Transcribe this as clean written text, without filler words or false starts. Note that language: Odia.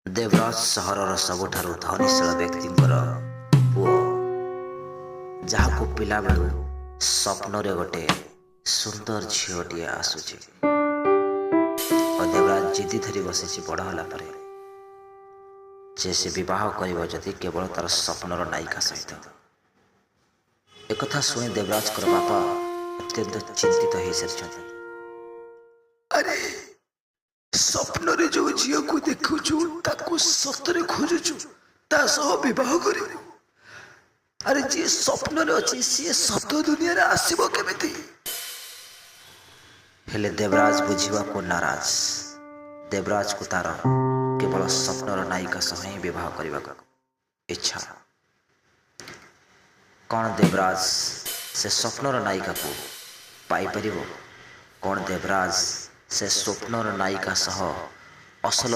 ଦେବରାଜ ସହରର ସବୁଠାରୁ ଧନୀଶୀଳ ବ୍ୟକ୍ତିଙ୍କର ପୁଅ, ଯାହାକୁ ପିଲାବେଳୁ ସ୍ୱପ୍ନରେ ଗୋଟେ ସୁନ୍ଦର ଝିଅଟିଏ ଆସୁଛି ଓ ଦେବରାଜ ଜିଦି ଧରି ବସିଛି ବଡ଼ ହେଲା ପରେ ଯେ ସେ ବିବାହ କରିବ ଯଦି କେବଳ ତାର ସ୍ୱପ୍ନର ନାୟିକା ସହିତ। ଏକଥା ଶୁଣି ଦେବରାଜଙ୍କର ବାପା ଅତ୍ୟନ୍ତ ଚିନ୍ତିତ ହେଇସାରିଛନ୍ତି। ଆରେ, ସ୍ୱପ୍ନରେ ଯୋଉ ଝିଅକୁ ଦେଖୁଛୁ, ତାକୁ ସତରେ ଖୋଜୁଛୁ, ତା ସହ ବିବାହ କରିବୁ। ଆରେ, ଯିଏ ସ୍ୱପ୍ନରେ ଅଛି ସିଏ ସତ ଦୁନିଆରେ ଆସିବ କେମିତି? ହେଲେ ଦେବରାଜ ବୁଝିବାକୁ ନାରାଜ। ଦେବରାଜକୁ ତାର କେବଳ ସ୍ୱପ୍ନର ନାୟିକା ସହ ହିଁ ବିବାହ କରିବାକୁ ଇଚ୍ଛା। କ'ଣ ଦେବରାଜ ସେ ସ୍ୱପ୍ନର ନାୟିକାକୁ ପାଇପାରିବ? କ'ଣ ଦେବରାଜ ସେ ସ୍ୱପ୍ନର ନାୟିକା ସହ ଅସଲ